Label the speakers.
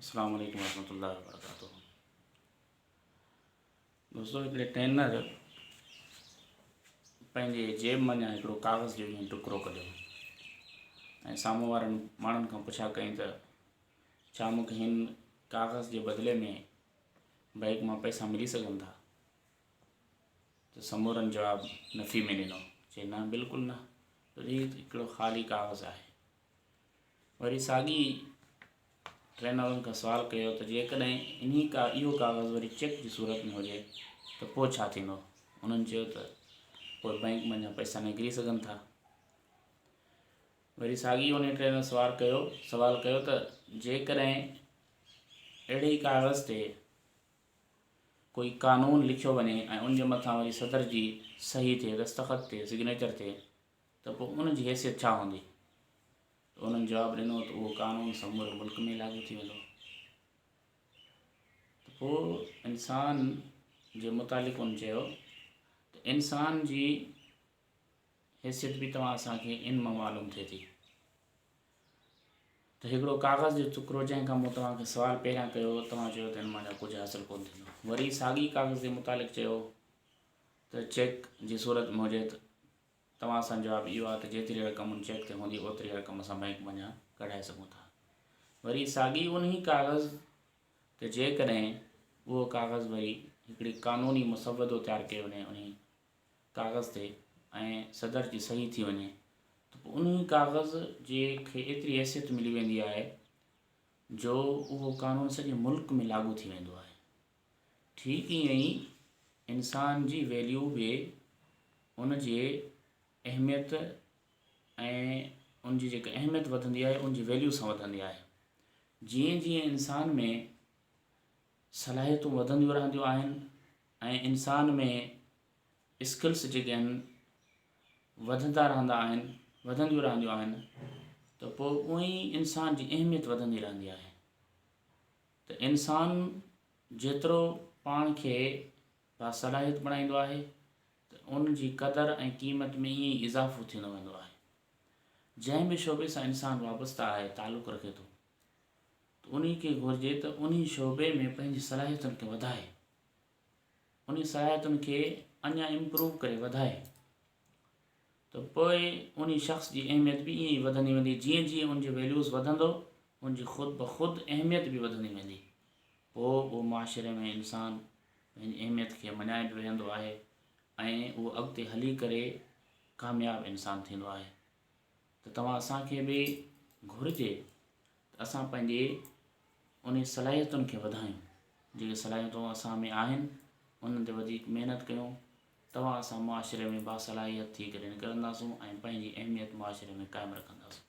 Speaker 1: السلام عليڪم ورحمة الله وبرڪاته دوستو هڪڙي ٽينر پنهنجي جيب منجهان هڪڙو ڪاغذ جو ائين ٽڪرو ڪڍيو ۽ سامهون وارن ماڻهن کان پڇا ڪئي ته ڇا مون کي هن ڪاغذ جي بدلي ۾ بئنڪ مان پئسا ملي سگهن ٿا ته سمورن جواب نفي ۾ ڏنو چي نه بلڪل نه هي هڪڙو خالي ڪاغذ آهي وري ساڳي ٽرينرن کان سوال ڪيو ته جيڪڏهن انهي کا اهو ڪاغذ وري چيڪ جي صورت ۾ هجي ته پوء ڇا ٿيندو؟ انهن چيو ته پوء بئنڪ منجهان پئسا نڪري سگهن ٿا. وري ساڳي انهي ٽرينر سوال ڪيو سوال ڪيو ته جيڪڏهن اهڙي ئي ڪاغذ تي ڪوئي قانون لکيو وڃي ۽ ان جي مٿان وري صدر جي صحيح ٿئي، دستخط ٿئي، سگنيچر ٿئي ته پوء ان جي حيثيت ڇا هوندي؟ ته انهن جواب ڏنو ته اهو قانون سموري ملڪ ۾ لاڳو ٿي ويندو. ته پوء انسان جي متعلق ان چيو ته انسان جي حيثيت به توهان اسان کي ان مان معلوم ٿئي ٿي ته هڪڙو ڪاغذ جو ٽڪرو جنهن کان مون توهان کي سوال پهريان ڪيو توهان چيو ته ان مان جا ڪجهه حاصل ڪونه ٿيندو وري ساڳي ڪاغذ جي متعلق چيو ته چيڪ جي صورت ۾ هجي ته توهان سان جواب اهو آهي ته جيتري رقم ان چيڪ تي هوندي اوتري رقم اسان بئنڪ منجهان ڪڍائي سگهون ٿا. وري ساڳي انهي ڪاغذ تي جيڪڏهن اهو ڪاغذ وري هڪڙي قانوني مسودو تيار ڪيو وڃي انهي ڪاغذ تي ۽ صدر جي صحيح ٿي وڃي ته پوء انهي ڪاغذ جي کي ايتري حيثيت ملي ويندي آهي جو اهو قانون سڄي ملڪ ۾ لاڳو ٿي ويندو آهي. ٺيڪ ائين ئي انسان جي ويليو به ان جي اهميت ۽ ان جي جيڪا اهميت وڌندي آهي ان جي ويليو سان وڌندي آهي. جيئن جيئن انسان ۾ صلاحيتون وڌنديون رهنديون آهن ۽ انسان ۾ اسڪلس جيڪي آهن وڌندا رهندا آهن وڌنديون رهنديون آهن ته پوء اونئين ئي انسان جي اهميت وڌندي رهندي آهي ته انسان جيترو پاڻ کي باصلاحيت بڻائيندو آهي ته ان جي قدر ۽ قيمت ۾ ائين ئي اضافو ٿيندو ويندو آهي. جنهن به شعبي سان انسان وابسته آهي، تعلق رکي ٿو ته انهي کي گهرجي ته انهي شعبي ۾ پنهنجي صلاحيتن کي وڌائي، انهي صلاحيتن کي اڃا امپروو ڪري وڌائي ته پوء انهي شخص جي اهميت به ائين ئي وڌندي ويندي، جيئن جيئن ان جي ويليوز وڌندو ان جي خود بخود اهميت به وڌندي ويندي. پوء اهو معاشري ۾ انسان پنهنجي اهميت کي مڃائي به ويهندو آهي ۽ اهو اڳتي هلي ڪري ڪامياب انسان ٿيندو آهي ته توهان اسان کي به گهرجي ته اسان پنهنجي انهي صلاحيتن کي وڌايون جيڪي صلاحيتون اسان ۾ آهن انهن تي وڌيڪ محنت ڪيون توهان اسان معاشري ۾ باصلاحيت ٿي ڪري نڪرنداسون ۽ پنهنجي اهميت معاشري ۾ قائم رکنداسون.